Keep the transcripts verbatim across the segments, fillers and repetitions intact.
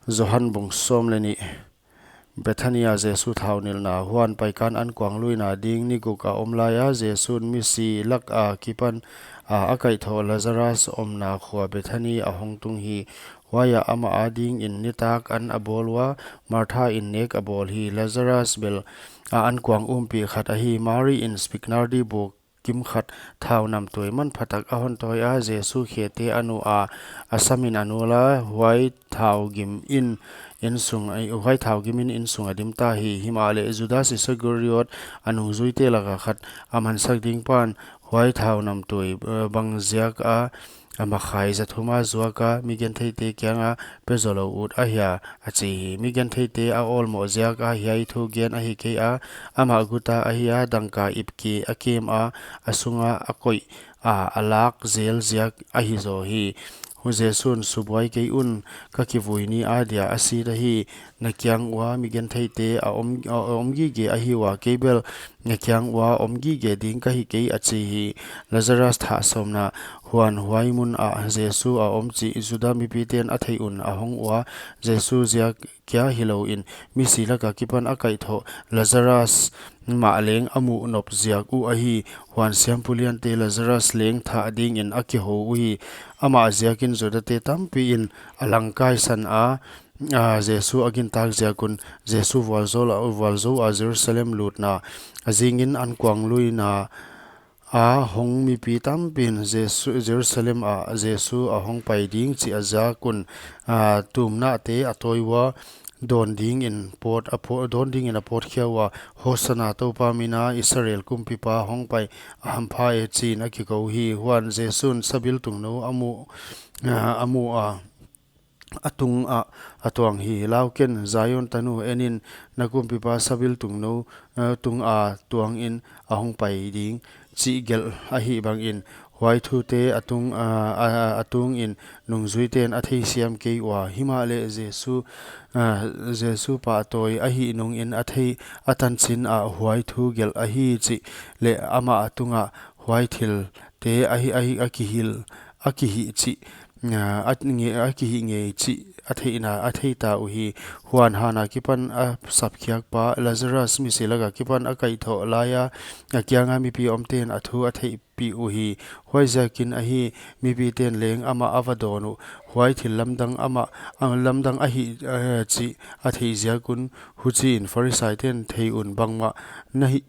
Johan bung sawm leh nih. Bethania Jesu thau nilhna. Huan paikan ankuangluina ding ni guk a om laia Jesu'n misi lak a kipan a, a kaihthoh Lazarus omna khua Bethani a hong tung hi. Huaiah amah adingin nitak an a bawl ua, Martha in nek a bawl hi. Lazarus bel a ankuang umpi khat ahi. Mari in spiknardi buk kim khat thau namtui manphatak a hon tawi a, Jesu khete a nu a, a samin a nul a, huai thau gim in innsung, huai thau gim in innsung a dim ta hi. Himahleh Judas Iskariot, a nungzuite laka khat, a mansak ding pan huai thau namtui, eh, bang ziak a, a makhai za thum a zuak a, mi gentheite kianga pe zaw lou ut ahia, a chi hi. Mi gentheite a awlmoh ziak a hiai thu gen ahi kei a, amah guta ahi a, dangka ipki a kem a, a sunga a koih a, a lak zel ziak ahi zaw hi. Hu Jesu'n, subuai kei un, ka kivui ni adia a si ta hi. Na kiang ua mi gentheite a om, a om gige ahi ua, kei bel na kiang ua om gige ding ka hi kei, a chi hi. Lazarus thah sawmna. Huan huai mun ah Jesu a om chih Juda mipite'n a theih un a hong ua, Jesu ziak kia hilou in, misi laka kipan a kaihthoh Lazarus mah leng a muh nop ziak uh ahi. Huan siampu liante Lazarus leng thah dingin a kihou uhi. Amah ziakin Judate tampi in a langkai san a, a, Jesu a gintak ziak un. Jesu vualzou a, vualzou a Jerusalem lutna. A zingin ankuangluina a hong mipi tampi'n Jesu, Jerusalem ah Jesu a hong pai ding chih a zak un, a, tumnate a tawi ua, dawn dingin pawt a paw-, dawn dingin a pawt khia ua, Hosana, Toupa mina Israel kumpipa hong pai a hampha e, chiin a kikou hi. Huan Jesu'n sabiltung nou a mu, a, a mu a, a tung ah a tuang hi. Lau ken, Zion tanu, en in, na kumpipa sabiltung nou, eh, tung a tuangin a hong pai ding, chih gelh ahih bangin, huai thute a tung, a, a, a tungin nungzuite'n a theisiam kei ua. Himahleh Jesu, a, Jesu pahtawi ahih nungin a thei, a tanchin ah huai thu gelh ahi chih leh amah a tungah huai thilte ahi, ahi, a kihil, a kihih chih, a, a nge-, a kihih ngei chih a theihna, a theita uhi. Huan han a kipan a sapkhiakpa Lazarus misi laka kipan a kaihthoh laia, a kianga mipi omte'n a thu a theihpih uhi. Huaiziakin ahi, mipite'n leng amah a va dawn uh. Huai thil lamdang amah, a, lamdang ahih, eh, chih a theih ziak un. Huchiin Pharisaite'n thei un, bangmah na hih,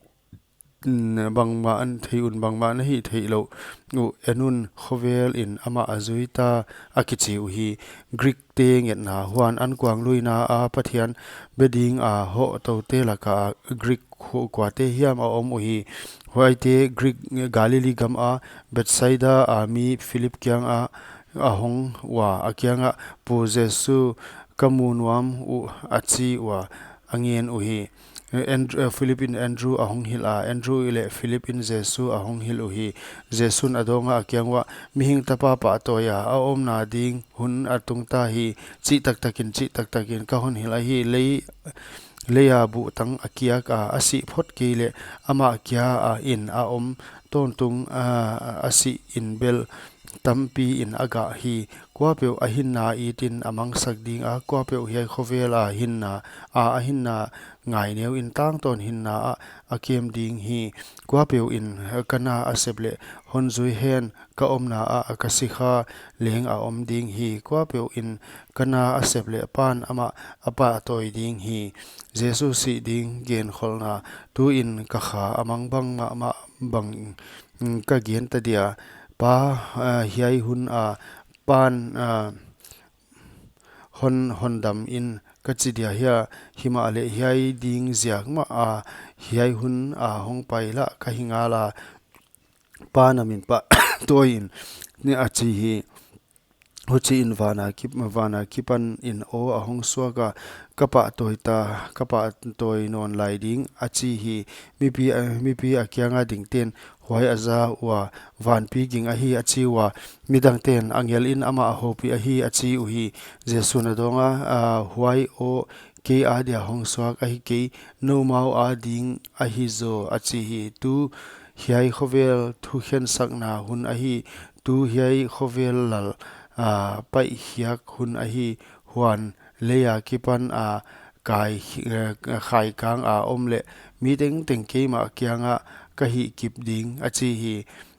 mm, bangmah an thei un, bangmah na hih theih louh uh, en un, khovel in amah a zui ta, a kichi uhi. Greek te ngetna. Huan ankuangluina a Pathian be ding a hoh toute laka Greek khu-, kuate hiam a om uhi. Huaite Greek, Galilee gam a Bethsaida a mi Philip kianga a hong ua, a kiangah, Pu Jesu, ka mu nuam uh, a chi ua, a ngen uhi. Andrew, eh, Philip in Andrew a hong hilh a, Andrew leh Philip in Jesu a hong hilh uhi. Jesu'n a dawng a, a kiang uah, Mihing Tapa pahtawi a, a omna ding hun a tung ta hi, chih taktakin, chih taktakin ka hon hilh ahi. Lei, leia buhtang a kiak a, a sih phot kei leh amah kia a in a om tawntung, a, a sih in bel tampi in a gah hi. Kuapeuh a hinna itin a mangsak ding a, kuapeuh hiai khovel a hinna, a, a hinna ngaineu in tangtawn hinna ah a kem ding hi. Kuapeuh in ka na a sep leh hon zui hen, ka omna ah ka sikha leng a om ding hi. Kuapeuh in ka na a sep leh Pa'n amah a pahtawi ding hi. Jesu sih ding genkholhna. Tuin ka kha a mangbang mahmah bang, mm, ka gen ta dia. Pa, a, hiai hun a Pa'n, a, hon, hon dam in ka chi dia hia, himahleh hiai ding ziak mah a hiai hun a hong pai lah ka hi ngal a, Pa na min pahtawi in, a chi hi. Huchiin van a kip-, van a kipan in aw a hong suak a, Ka pahtawi ta, ka pahtawi nawn lai ding, a chi hi. Mipi, a, mipi a kianga dingte'n huai a za ua, Vanpi ging ahi, a chi ua. Midangte'n, Angel in amah a houpi ahi, a chi uhi. Jesu'n a dawng a, a, Huai aw kei adia hong suak ahi kei, noumau ading ahi zaw, a chi hi. Tu hiai khovel thukhensakna hun ahi, tu hiai khovel lal, a, paihkhiak hun ahi. Huan lei akipan a kai, eh, khaikang a om leh mi tengteng keimah kiangah ka hihkip ding, a chi hi.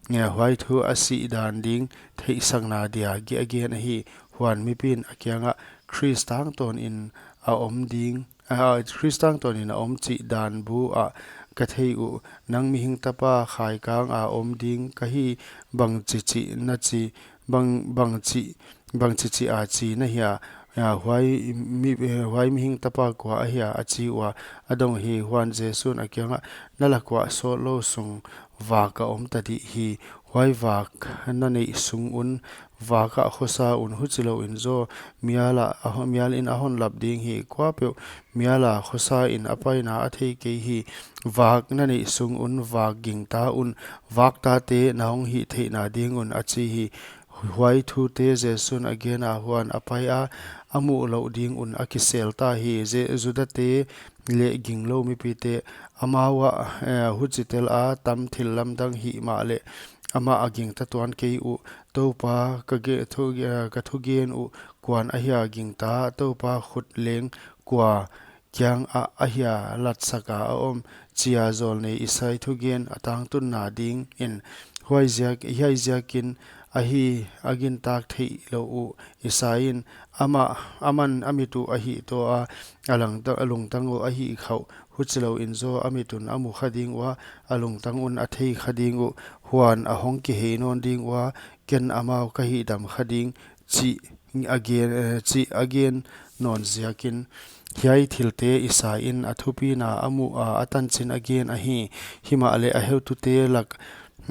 Eh, huai thu a sih dan ding theihsakna dia a gen ahi. Huan mipi'n a kiangah, Khrist tangtawnin a om ding, ah, Khrist tangtawnin a om chih dan bu ah ka thei uh. Nang mihing tapa khaikang a om ding ka hi, bangchi chih na chi, bang, bangchi, bangchi chih a chi na hia? Ah, huai mi, eh, huai mihing tapa kua ahia? A chi ua, a dong hi. Huan Jesu'n a kiangah, na lak uah sawtlou sung vak a om ta dih hi. Huai vak na neih sung un, vak ah khosa un, huchilouin zaw mial ah, a ho-, mial in a hon lap ding hi. Kuapeuh mial a khosa in a paina a thei kei hi. Vak na neih sung un vak gingta un, vak tate na hong hih theihna ding un, a chi hi. Huai thute Jesu'n a gen a, huan a pai a, a muh louh ding un a kisel ta hi. Je-, Judate leh ginglou mipite, amau ah, eh, huchitel a tam thillamdang hih mahleh, amah a gingta tuan kei uh. Toupa, ka ge-, thu, eh, ka thugen uh kuan ahia gingta? Toupa khut leng kua kiangah ahia latsak a a om? Chia zawlnei Isai thugen a tangtunna dingin. Huaiziak, hiai ziakin ahi, a gintak theihlouh uh Isai in, amah, aman a mit uh a hihtaw a, a langta-, a lungtang uh a hihkhauh. Huchilouin zaw a mit un a mu kha ding ua, a lungtang un a thei kha ding uh. Huan a hong kihei nawn ding ua, ken amau ka hihdam kha ding, chih a gen, eh, chih a gen nawn ziakin. Hiai thilte Isai in a thupina a muh a, a tanchin a gen ahi. Himahleh a heutute lak,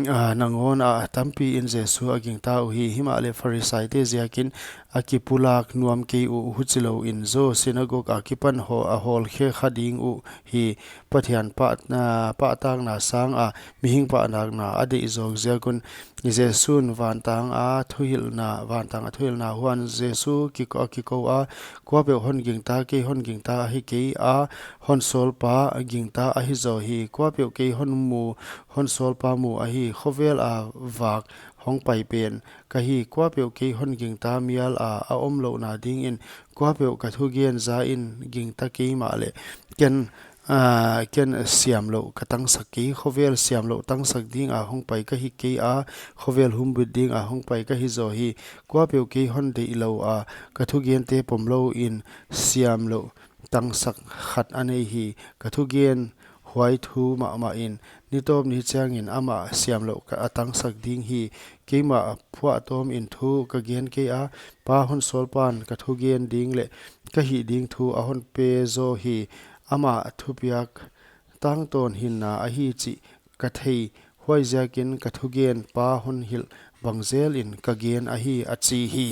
ah, nangawn ah tampiin Jesu a gingta uhi. Himahleh Pharisaite ziakin a kipulak nuam kei uh. Huchilouin zaw sinagog akipan haw-, a hawlkhe kha ding uh hi. Pathian pah-, ah, pahtakna sang a mihing pahtakna a deih zawk ziak un. Jesu'n vantang a thuhilhna, vantang a thuhilhna. Huan Jesu kiko-, a kikou a, kuapeuh hon gingta, kei hon gingta ahi kei a, hon sawlpa gingta ahi zaw hi. Kuapeuh kei hon mu, hon sawlpa mu ahi. Khovel a vak hong pai pen ka hi. Kuapeuh kei hon gingta mial a a om louhna dingin, kuapeuh ka thugen zain gingta kei mahleh, ken, ah, ken siamlouh ka tangsak kei. Khovel siamlouh tangsak ding a hong pai ka hi kei a, khovel humbit ding a hong pai ka hi zaw hi. Kuapeuh kei hon deih lou a, ka thugente pom louin siamlouh tangsak khat a nei hi. Ka thugen huai thu mahmahin, nitawp ni chiangin amah siamlouh ka a tangsak ding hi. Keimah phuahtawmin thu ka gen kei a, Pa hon sawlpa'n ka thugen ding leh ka hih ding thu a hon pe zaw hi. Amah thupiak tangtawn hinna ahi chih ka thei. Huaiziakin ka thugen, Pa hon hilh bang zelin ka gen ahi, a chi hi.